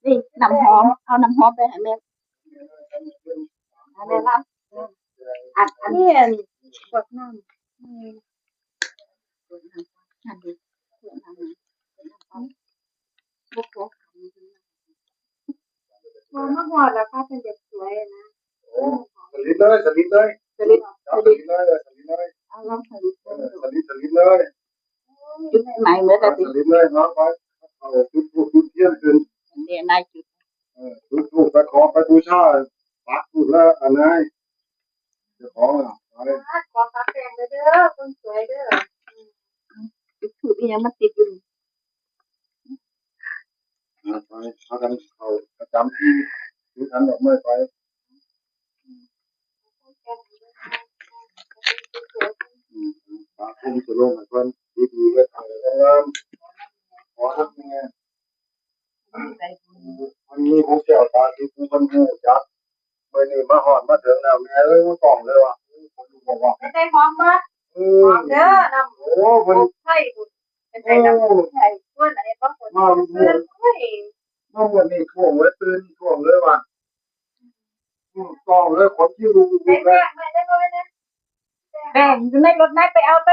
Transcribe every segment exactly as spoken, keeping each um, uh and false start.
นี่น้ำหอม เอาน้ำหอมไปให้แม่ ให้แม่ลำ อัน อันนี้ อันขวดน้ำ อืม นั่นดิ ขวดน้ำ ขวดน้ำ บ่พอ พอมาฮอดแล้วค่ะ เพิ่นจะสวยนะ โอ้ สลิดเลย สลิดเลย สลิด จับสลิดเลย สลิดเลย เอาลองสลิด เออ สลิด สลิดเลย จุดใหม่เหมือนกันสิ สลิดเลยเนาะ ไป เอาจุดธูปจุดเทียนขึ้น เนี่ย นายจุด เออ จุดธูปไปขอไปบูชา ปักธูปแล้วอันไหน เจ้าของอ่ะ ไป ขอปากแป้งเด้อ คนสวยเด้อ จุดธูปอีหยังมันติดอยู่ ไป พากันเข้าประจำที่ ถือขันดอกไม้ไป อืม พระภูมิสโลงให้เพิ่นดีๆ ไว้ทางงามๆ ขอทักแม่ มันมีหูแก้วตาทิพย์ มันรู้จัก มื้อนี้มาฮอดมาถึงแล้ว แม่เอ้ย บ่ต้องเลยว่ะ คนรู้บอกว่า เป็นไงหอมบ่ เออ หอมเด้อ น้ำ โอ้ เพิ่น อบไทยบุญ เป็นไงน้ำ โอ้ อบไทย เพื่อนอะไรก็คน มา เพื่อน เฮ้ย มามื้อนี้ท่วงเลย ตื่นท่วงเลยว่ะ อืม ต้องเลย คนที่รู้ ได้แป้งไหม ได้ไหม ได้แป้ง แป้งอยู่ในรถไหน ไปเอาไป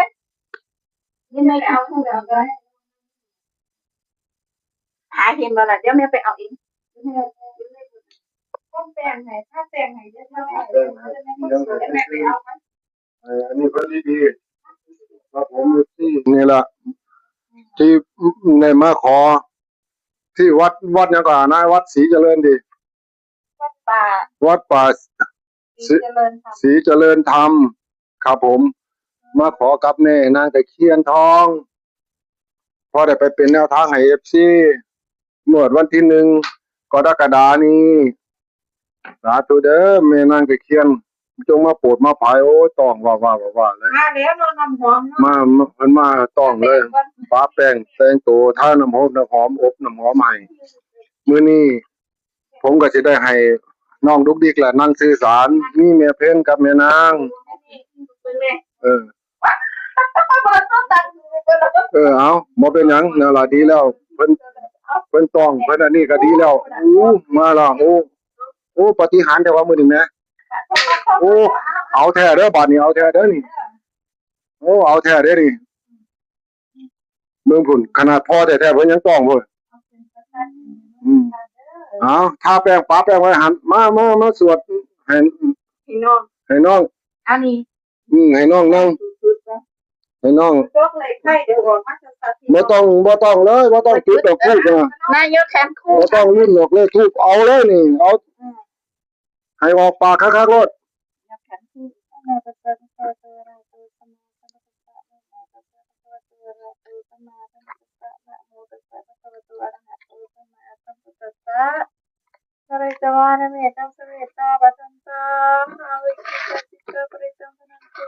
อยู่ใน ไปเอา เอาไป หาเห็นบ่ล่ะ เดี๋ยวแม่ไปเอาเอง พวกแป้งให้ ถ้าแป้งให้เยอะเท่าไหร่ แป้งให้ เดี๋ยวแม่ไปเอามา เออ อันนี้เพิ่นดีๆ ครับผม ที่นี่ล่ะ ที่ได้มาขอ ที่วัด วัดหยังก่อนนะ วัดศรีเจริญดิ วัดป่า วัดป่า ศรี ศรีเจริญธรรม ศรีเจริญธรรม ครับผม มาขอกับแม่นางตะเคียนทอง พอได้ไปเป็นแนวทางให้ เอฟซี งวดวันที่หนึ่งกรกฎานี้ สาธุเด้อ แม่นางตะเคียน จงมาโปรดมาผาย โอ้ย ต้องว่า ว่า ว่า ว่าเลย มาแล้วเนาะ น้ำหอมเนาะ มา มา มันมาต้องเลย ปะแป้งแต่งตัว ทาน้ำหอม น้ำหอม อบน้ำหอมให้ มื้อนี้ ผมก็สิได้ให้น้องดุกดิกแหละนั่งสื่อสาร มีแม่เพ็ญกับแม่นาง เออ เออ เอา บ่เป็นหยัง นั่นล่ะดีแล้ว เพิ่น เพิ่นต้องเพิ่นอันนี้ก็ดีแล้ว โอ้ มาแล้ว โอ้ โอ้ ปาฏิหาริย์แท้ว่ามื้อนี้แหม โอ้ เอาแท้เด้อ บาดนี้ เอาแท้เด้อนี่ โอ้ เอาแท้เด้อนี่ เบิ่งพุ้น ขนาดพ่อแท้ๆ เพิ่นยังต้องพุ้น อืม เอา ทาแป้ง ปะแป้งไว้หั่น มา มา มาสวดให้ ให้น้อง ให้น้อง อันนี้ อืม ให้น้องนั่ง ให้น้อง จกเลยไข่เดี๋ยวออกมาจะสักที บ่ต้อง บ่ต้องเลย บ่ต้องจุดดอกธูปนะ นายกแขนคู่ บ่ต้องลุ้นดอกเลขธูป เอาเลยนี่ เอา อืม ให้ออกปากคักๆ โลด ปริตวานะเมตังสเมตตาปัตตันตา อาวิคิตาจิตตาปริตังพนันตุ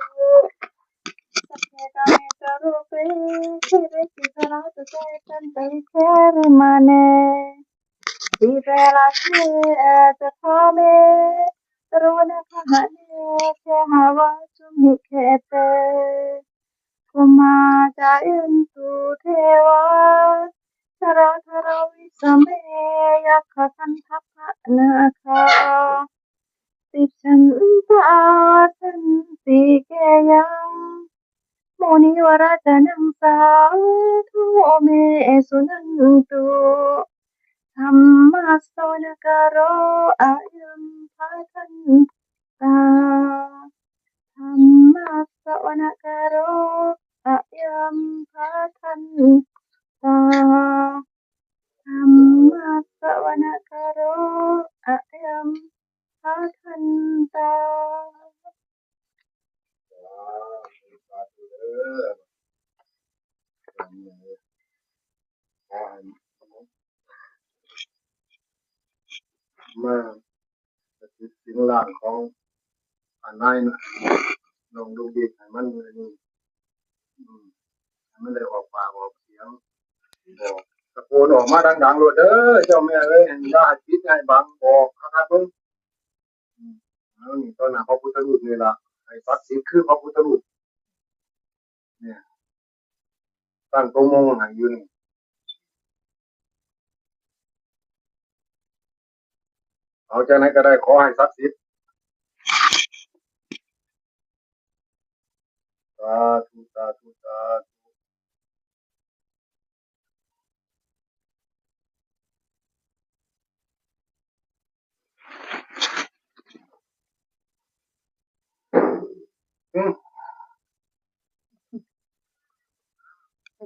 สัพเพกาเมสารูเป คิริสิขารตุเตจันตวิเทวิมาเน ทีเปราเทจะคาเม ตโรนะคหะเน เทหาวาสุมิเคเต कुमार जयन्तु देवा जलधरविषमे यक्षसन्तापनाशा। तिष्ठन्त आसन्ति गेयं मुनिवरचनं साधु मे शृण्वन्तु। धम्मस्सवनकारो अयं भदन्ता। धम्मस्सवनकारो अयं भदन्ता। धम्मस्सवनकारो अयं भदन्ता।มา สิงร่างของอันนายนะ ลองดูดีให้มันนี่ อืม ให้มันได้ออกปากออกเสียง บอก ตะโกนออกมาดังๆ โลดเด้อ เจ้าแม่เอ้ย อย่าให้ปิดให้บัง บอกคักๆ เบิ่ง อืม แล้วนี่ต่อหน้าพระพุทธรูปนี่ล่ะ ให้ศักดิ์สิทธิ์คือพระพุทธรูป เนี่ย ตั้งโต๊ะโมงให้อยู่นี่ เอาจังไหนก็ได้ ขอให้ศักดิ์สิทธิ์ สาธุ สาธุ สาธุ อืม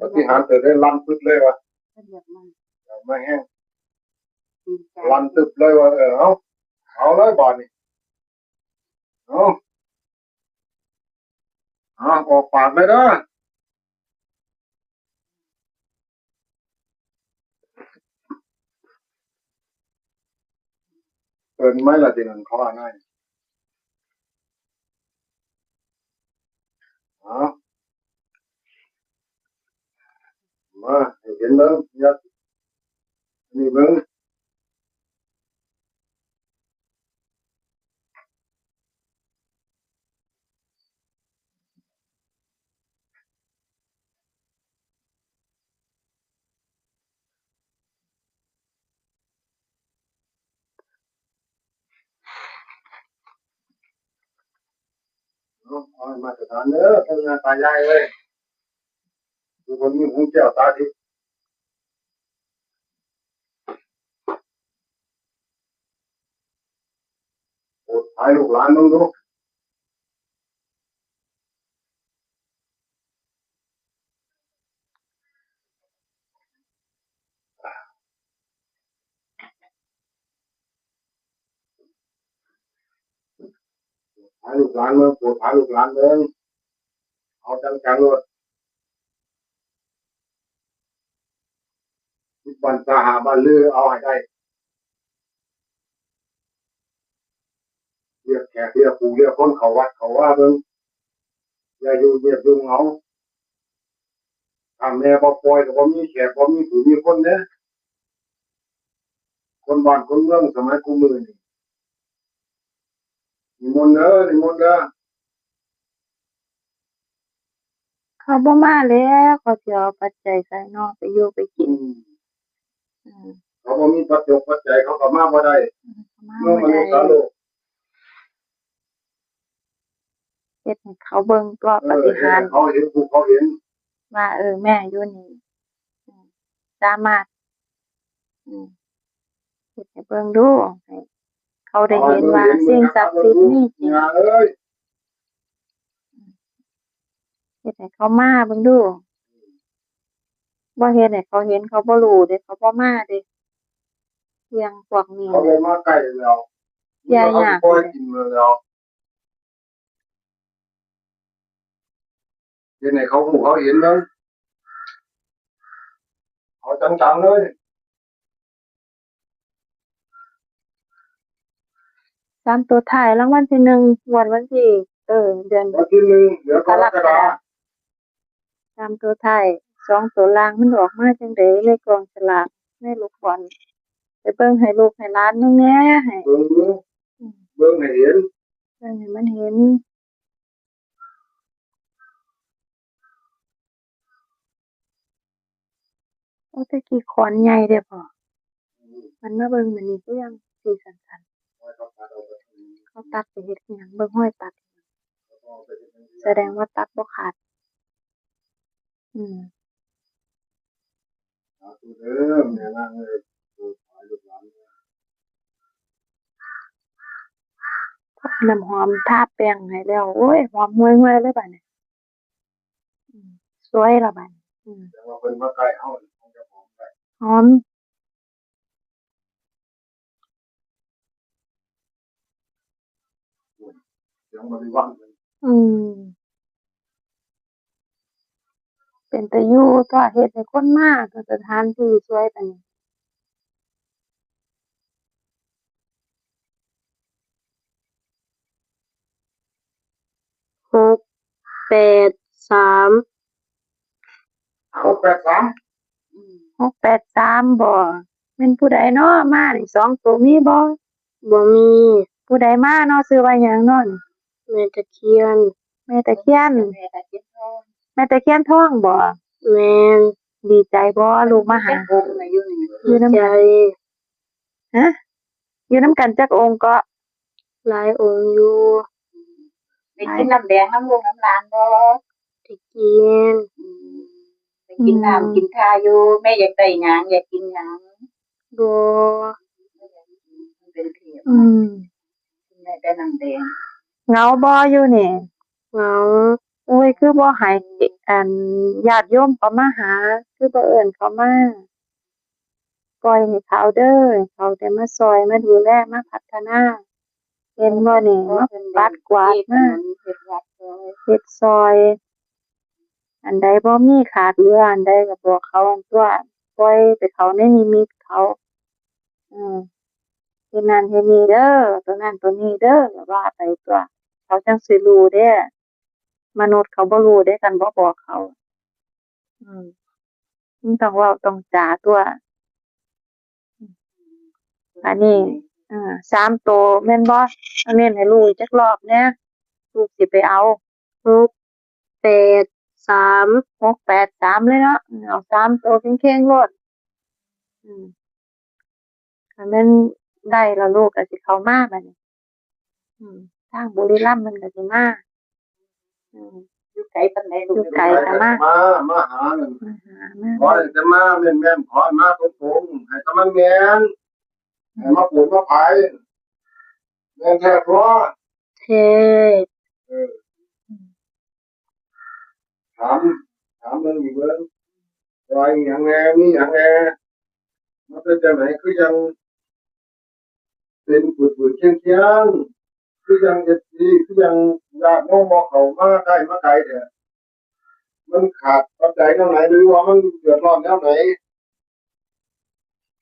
ปาฏิหาริย์เกิดได้ ลั่นตึบเลยวะ เพิ่นอยากมา อยากมาแฮง ดีใจ ลั่นตึบเลยวะ เออ เอา เอาเลยบาดนี้ เอา เอา ออกปากเลยเด้อ เอิ้นไหมล่ะ ที่นั่นเขาว่าไง เอา มา ให้เห็นเบิ่ง ยัด นี่เบิ่ง เอา เอาให้มาตรฐานเด้อ ปู่ย่าตายายเอ้ย อยู่บนนี้หูแก้วตาทิพย์ โปรดให้ลูกหลานมึงดู ให้ลูกหลานเบิ่ง โปรดให้ลูกหลานเบิ่ง เอาจังๆ โลด คิดบ้านสาหาบ้านลือ เอาให้ได้ เรียกแขกเรียกผู้เรียกคนเข้าวัดเข้าวาเบิ่ง อย่าอยู่เงียบอยู่เหงา ถ้าแม่บ่ปล่อยก็บ่มีแขกบ่มีผู้มีคนเด้ คนบ้านคนเมืองสมัยกูมื้อนี่ นิมนต์เด้อ นิมนต์เด้อ เขาบ่มาแล้ว เขาสิเอาปัจจัยใส่เนาะ ไปอยู่ไปกิน อืม อืม เขาบ่มีปัจจกปัจจัย เขาก็มาบ่ได้ อืม เขามา เมือง บ่ มนุษย์ ได้ สาโลก เฮ็ดให้เขาเบิ่งตัว เออ ปาฏิหาริย์ เฮ็ดให้เขาเห็นภูเขาเห็น ว่า เออ แม่อยู่นี่ อืม สามารถ อืม เฮ็ดให้เบิ่งดู ให้เขาได้เห็นว่า เอาให้เบิ่ง สิ่งศักดิ์สิทธิ์มีจริง เบิ่ง เอ้ย เฮ็ดให้เขามาเบิ่งดู บ่เฮ็ดให้เขาเห็น เขาบ่รู้เด้ เขาบ่มาเด้ เรื่องพวกนี้ เขาบ่มาใกล้แล้ว อย่ายาก เขาปล่อยถิ่มแล้ว เฮ็ดให้เขารู้เขาเห็นเบิ่ง เอาจังๆ เลย สามตัวท้ายรางวัลที่หนึ่ง งวดวันที่ เออ เดือน วันที่หนึ่ง เดือนกรกฎาคม กรกฎาคม สามตัวท้าย สองตัวล่างมันออกมาจังใด๋ ในกองสลาก ในลูกบอล ไปเบิ่งให้ลูกให้หลานเบิ่งแหน่ ให้ เบิ่งดู อืม เบิ่งให้เห็น เบิ่งให้มันเห็น เ อ้ แต่กี้ขอนใหญ่เด้พ่อ มันมาเบิ่งมื้อนี้คือยังสีสันๆ เขาตัดไปเฮ็ดอิหยัง เบิ่งฮอยตัด แสดงว่าตัดบ่ขาด อืม สาธุเด้อ แม่นางเอ้ย โปรดขอให้ลูกหลาน น้ำหอมทาแป้งให้แล้ว โอ้ย หอมห่วยๆ เลยบัดนี้ อืม สวยละบัดนี้ อืม แต่ว่าเพิ่นมาใกล้เฮา เฮาจะหอมได้ หอม เสียงบริวาร อืม เป็นตาอยู่ตั๊ว เฮ็ดให้คนมา สถานที่สวยปานนี้ หกแปดสาม หกแปดสาม หกแปดสาม บ่ แม่นผู้ใดน้อมานี่ สองตัวมีบ่ บ่มี ผู้ใดมาน้อ ชื่อว่าหยังน้อนี่ แม่ตะเคียน แม่ตะเคียน แม่ตะเคียนทอง แม่ตะเคียนทองบ่ แม่น ดีใจบ่ลูกมาหา จักองค์น่ะอยู่นี่ อยู่นำกัน ดีใจ ฮะ อยู่นำกันจักองค์เกาะ หลายองค์อยู่ ได้กินน้ำแดงนำลูกนำหลานบ่ ได้กิน อืม ได้กินน้ำ อืม กินท่าอยู่ แม่อยากได้หยัง อยากกินหยัง บ่ เป็นเทพ อืม แม่แต่น้ำแดง เหงาบ่อยู่นี่ เหงา โอ้ย คือบ่ให้ อัน ญาติโยมเขามาหา คือบ่เอิ้นเขามา ปล่อยให้เขาเด้อ ให้เขาได้มาซ่อย มาดูแล มาพัฒนา เห็นบ่นี่ มาปัดกวาด มาเฮ็ดวัดซ่อย เฮ็ดซ่อย อันใดบ่มีขาดเหลือ อันใดก็บอกเขาอันตั๊ว ปล่อยไปเขาในนิมิตเขา อืม เฮ็ดนั่นเฮ็ดนี่เด้อ ตัวนั้นตัวนี้เด้อ ก็ว่าไปตั๊ว เขาจั่งสิรู้เด้ มนุษย์เขาบ่รู้เด้ คันบ่บอกเขา อืม มันต้องเว้าต้องจาตั๊ว อันนี้ อ่า สามตัวแม่นบ่ เอาเน้นให้ลูกอีกจักรอบแหน่ ลูกสิไปเอา หกแปดสาม หกแปดสาม เลยเนาะ เอาสามตัวเข่งๆ โลด อืม คันแม่นได้แล้วลูกก็สิเข้ามาบัดนี้ อืม ทางบุรีรัมย์มันก็สิมา อืม อยู่ไกลปานใดลูก อยู่ไกลก็มา มา มาหานั่น มาหา มา ขอให้แต่มาแม่นๆ ขอให้มาตรงๆ ให้แต่มันแม่น ให้มาโปรดมาภัย แม่นแท้ตั๊ว แท้ เออ ถาม ถามเบิ่งอีกเบิ่ง ว่าอีหยังแหน่ มีหยังแหน่ มันเป็นจั่งใด คือจั่งเป็นปืดๆ เคียงๆ คือจั่ง เอฟซี คือจั่งญาติโยมบ่เข้ามาใกล้มาไกลแท้ มันขาดปัจจัยแนวไหน หรือว่ามันเดือดร้อนแนวไหน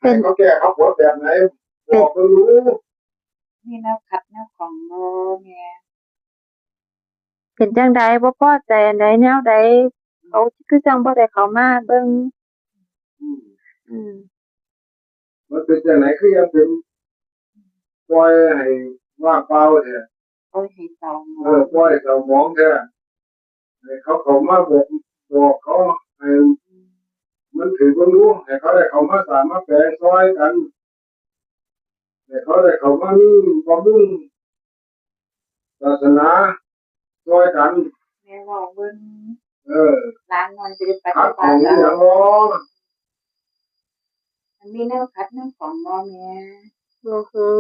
เป็น ให้เขาแก้เขาปวดแบบไหน บอกเพิ่นรู้ มีแนวขัดแนวข้องบ่แม่ เป็นจั่งใด บ่พอใจอันใดแนวใด เขาคือจั่งบ่ได้เข้ามาเบิ่ง อืม อืม มันเป็นจั่งใด คือยังเป็น ปล่อยให้ว่างเปล่าแท้ ปล่อยให้เศร้าหมอง เออ ปล่อยให้เศร้าหมองแท้ ให้เขาเข้ามาบอก บอกเขา ให้มันถือเบิ่งดู ให้เขาได้เข้ามาสร้างมาแปลงซ่อยกัน ให้เขาได้เข้ามามีบำรุงศาสนาซ่อยกัน แม่เว้าเบิ่ง เออ หลานน้อยสิได้ไป ขัดข้องอีหยังบ่ มันมีแนวขัดแนวข้องบ่แม่ บ่ฮู้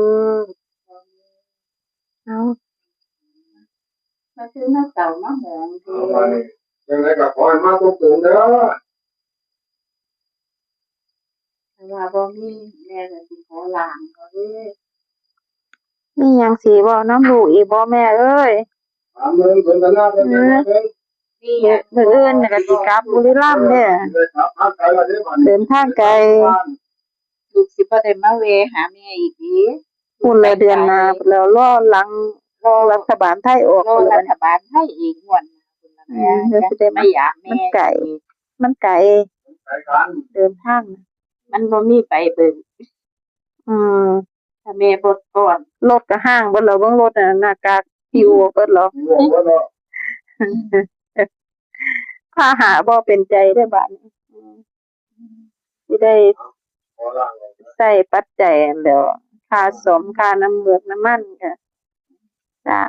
เอ้า มาซื้อมาเศร้ามาหมองเด้ เอามานี่ จั่งใดก็ขอให้มาตรงๆ เด้อ ถ้าว่าบ่มี แม่ก็สิขอล้างเอาเด้อ มีหยังสิเว้านำลูกอีกบ่แม่เอ้ย ถามเบิ่ง สนทนาเบิ่ง เออ จักหน่อยเบิ่ง มีหยัง มื้ออื่นน่ะก็สิกลับบุรีรัมย์เด้อ ได้กลับทางไกลแล้วเด้อบัดนี้ เดินทางไกล ลูกสิบ่ได้มาแวะหาแม่อีกเด้ พู้นละเดือนหน้าพู้นแล้ว รอหลัง รอรัฐบาลไทยออก รอรัฐบาลไทยอีกงวดหน้าพู้นละ อืม แม่ เดี๋ยวสิได้มา จั่งสิมายามแม่ มันไกล อีก มันไกลกัน เดินทาง มันบ่มีไปเบิ่ง อืม ถ้าแม่บ่ป้อน รถก็ฮ้างเบิดแล้ว เบิ่งรถน่ะ หน้ากากปิวเบิดแล้ว ปิวเบิดแล้ว พาหาบ่เป็นใจเด้อบาดนี้ อืม อืม สิได้ใช้ปัจจัยแหล้ว ค่าซ่อม ค่าน้ำมูกน้ำมันก็ จ้ะ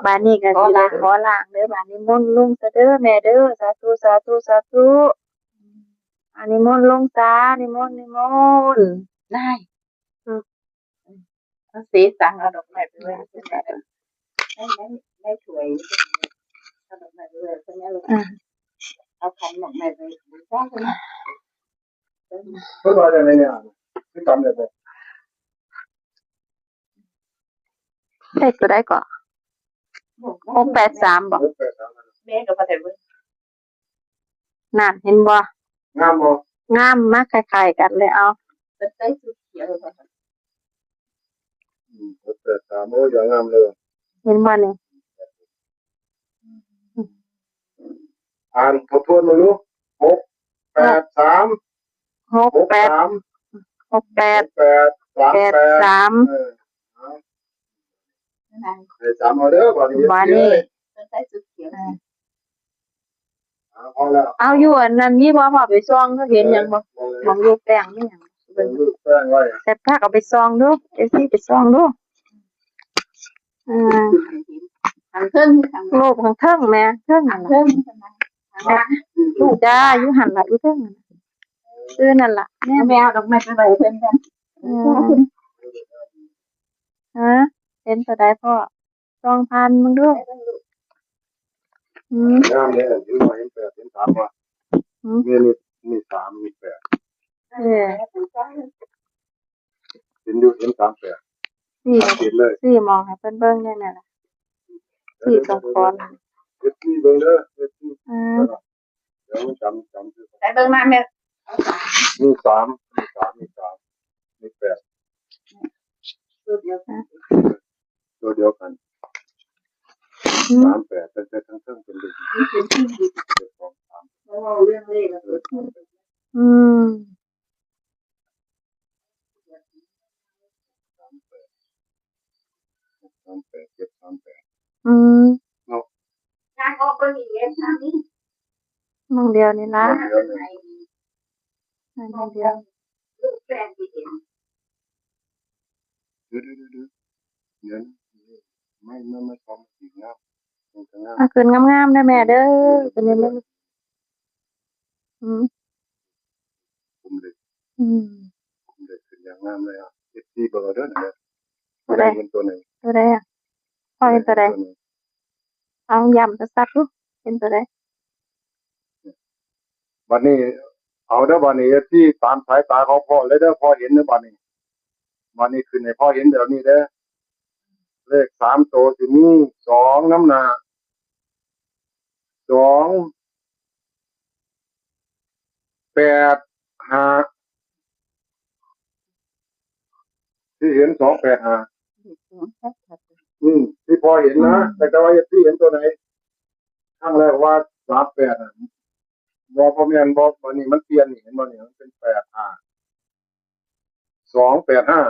บาดนี้ก็สิได้ขอล้างเด้อ บาดนิมนต์ลงซะเด้อแม่เด้อ สาธุ สาธุ สาธุ อ่า นิมนต์ลงซะ นิมนต์ นิมนต์ ได้ อืม เอาเสสังเอาดอกไม้ไปไว้ ใน ใน ในถ้วย เอาดอกไม้ไปไว้ ใช่ไหมลูก อ่า เอาขันดอกไม้ไปบูชา ใช่ไหม เพิ่นว่าจังได๋เนี่ย คือจำได้บ่ เลขตัวใดก่อน หกแปดสาม บ่ หกแปดสาม แม่ก็บ่ได้เบิ่ง นั่น เห็นบ่ งามบ่ งาม มาคล้ายๆกันเลย เอา เพิ่นใส่ชุดเขียว อืม หกแปดสาม โอ้ย อย่างงามเลย เห็นบ่นี่ อ่านทบทวนมาดู หกแปดสาม หกแปด หกสาม หกแปด หกแปด สามแปด แปดสาม เออ เอา ให้จำเอาเด้อ บาดนี้ บาดนี้ เอ้ย ใส่ชุดเขียว เอา เอาแล้ว เอา อยู่อันนั้นมีบ่ พ่อไปส่องดู เห็นหยังบ่ เออ หม่องรูปแป้งมีหยัง เบิ่งรูปแป้งไว้ แต่พาก็ไปส่องดู เอฟซี ไปส่องดู อ่า ข้างเทิง รูปข้างเทิงแม่ เทิงนั่นล่ะ ข้างเทิง จ้า อยู่หั่นล่ะ อยู่เทิง เออ นั่นล่ะ แม่ แม่เอาดอกไม้ไปไว้เพิ่นกัน อืม ฮะ เห็นตัวใดพ่อ ส่องผ่านมึงดู อืม งามเลย เห็นบ่ เห็นแปด เห็นสามว่ะ อืม นี่ นี่ นี่สาม นี่แปด เออ เห็นอยู่ เห็นสามแปด สี่ ชัดเจนเลย สี่ มองให้เพิ่นเบิ่งแน่นั่นล่ะ สี่ สองคน เอฟซี เบิ่งเด้อ เอฟซี อืม เดี๋ยวมันจำ จำชื่อ ใส่เบิ่งมาแม่ มีสาม มีสาม มีสาม มีแปด ตัวเดียวกัน ตัวเดียวกัน อืม สามแปด แต่ แต่ทั้งเทิงเป็นเลข เจ็ดสองสาม เพราะว่าเรื่องเลขอะ เออ อืม สามแปด หกสามแปด เจ็ดสามแปด อืม เนาะ ทางออกก็มีเว็บทางนี้ มองเดียวนี่นะ มองเดียวนี่ มองเดียว ลูกแฟนไปเห็น เดี๋ยว เดี๋ยว เดี๋ยว เดี๋ยวนะ ไม่ ไม่ ไม่พร้อมอีกแล้ว มันจะง่าย เอาขึ้นงามๆ เด้อแม่เด้อ เป็นยังไง อืม ผมเลย อืม ผมเลยขึ้นอย่างงามเลยอ่ะ เอฟซี เบิ่งเอาเด้อนะ ตัวใด เห็นตัวไหน ตัวใดอะ พ่อเห็นตัวใด ตัวไหน เอาย้ำชัดๆ ดู เห็นตัวใด บัดนี้ เอาเด้อ บัดนี้ เอฟซี ตามสายตาของพ่อเลยเด้อ พ่อเห็นเด้อ บัดนี้ บัดนี้ขึ้นให้พ่อเห็นแบบนี้เด้อ เลขสามตัวสิมี สอง นำหน้า สองแปดห้า ที่เห็น สองแปดห้า อืม ที่พ่อเห็นนะ อืม แต่ว่า เอฟซี เห็นตัวไหน ครั้งแรกว่า สามแปด อ่ะ บ่ บ่แม่น บ่ อันนี้มันเปลี่ยนนี่ เห็นบ่นี่ มันเป็น แปดห้า สองแปดห้า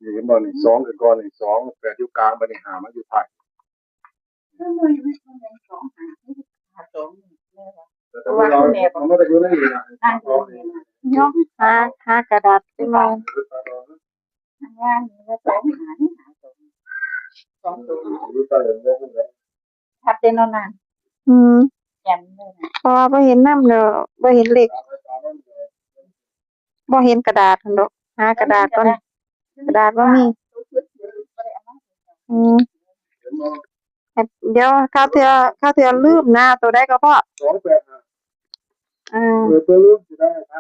นี่เห็นบ่นี่ อืม สองขึ้นก่อนนี่ สองแปด อยู่กลาง บัดนี้ ห้า มาอยู่ท้าย แต่ว่าเรา มันไม่ได้อยู่ในนี่นะ นั่นอยู่นี่นะ เนาะ หา หากระดาษไปมอง ข้างล่างนี่ก็ สองห้า นี่ ห้าสอง สองตัว อยู่ใต้หัวพวกนั้น ทับเต็นท์นอนนั่น อืม แจ่มเลยนะ เพราะว่าบ่เห็นนำแล้ว บ่เห็นเลข บ่เห็นกระดาษหั่นดอก หากระดาษก่อน กระดาษบ่มี อืม เดี๋ยวคราวเทื่อ คราวเทื่อลืมนะ ตัวใดก็พอ สองแปดห้า เออ เออ ตัวลืมสิได้ ให้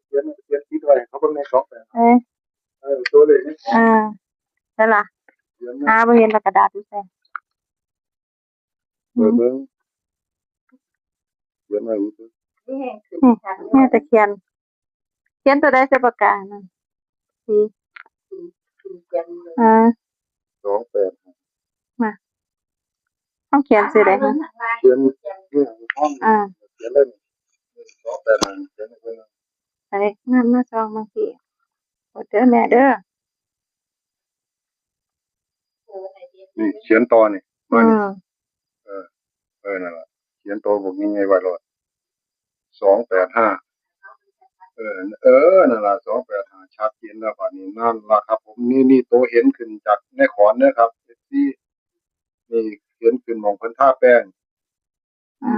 เขียน เขียนติดไว้ เขาเบิ่งใน สองแปดห้า เออ เออ ตัวเลขนี่ อ่า ใช่ล่ะ เขียนนะ หาบ่เห็นแล้วกระดาษอยู่ไส เปิดเบิ่ง เขียนไว้อยู่ติ นี่ แม่ตะเคียน เขียนตัวใดใส่ปากกานั่น สี่ อ่า สองแปด มา เขาเขียนสิได้คะ เขียน นี่ ห้อง อ่า เขียนเลย สองแปดห้า เขียนให้เพิ่น อันนี้ มา มาส่องบางที โอ้ เด้อแม่เด้อ นี่ เขียนต่อนี่ มานี่ อืม เออ เออ นั่นล่ะ เขียนตัวบักใหญ่ๆไว้โลด สองแปดห้า เออ เออ นั่นล่ะ สองแปดห้า ชัดเจนแล้ว บาดนี้ นั่นล่ะครับผม นี่ นี่ โตเห็นขึ้นจากในขอนเด้อครับ เอฟซี นี่เห็นขึ้นหม่องเพิ่นทาแป้ง อ่า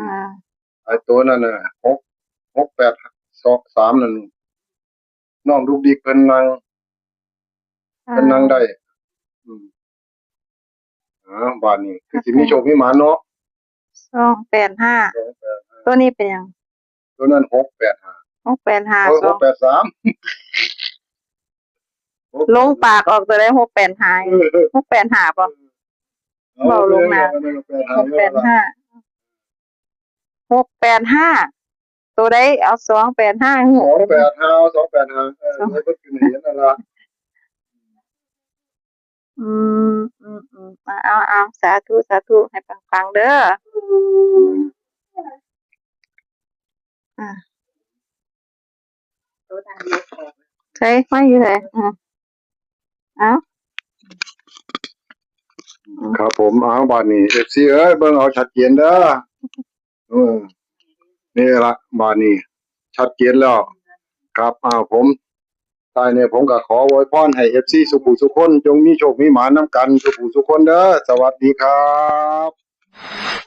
ไอ้โตนั่นน่ะ หก หกแปดสองสาม นั่น น้องดุกดิกเพิ่นนั่ง อ่า เพิ่นนั่งได้ อืม อ่า บาดนี้ คือสิมีโชคมีหมานเนาะ สองแปดห้า สองแปดห้า ตัวนี้เป็นหยัง ตัวนั้น หกแปดห้า หกแปดห้า เออ สอง หกแปดสาม ลงปากออกตัวใด หกแปดห้า เออ หกแปดห้า บ่ เออ เว้าลงหน้า เออ หกแปดห้า หกแปดห้า ตัวใด เอา สองแปดห้า สองแปดห้า เอา สองแปดห้า เออ สอง ให้เพิ่นขึ้นให้เห็นนั่นล่ะ อืม อืม อืม เอา เอา เอา สาธุ สาธุ ให้ปังๆ เด้อ อ่า ใช่ ไม่อยู่ไหน อ่า เอา ครับผม เอา บาดนี้ เอฟซี เอ้ย เบิ่งเอาชัดเจนเด้อ เออ นี่ละ บาดนี้ ชัดเจนแล้ว ครับ อ่า ผม ท้ายนี้ผมก็ขออวยพรให้ เอฟซี สุผู้สุคน จงมีโชคมีหมานำกัน สุผู้สุคนเด้อ สวัสดีครับ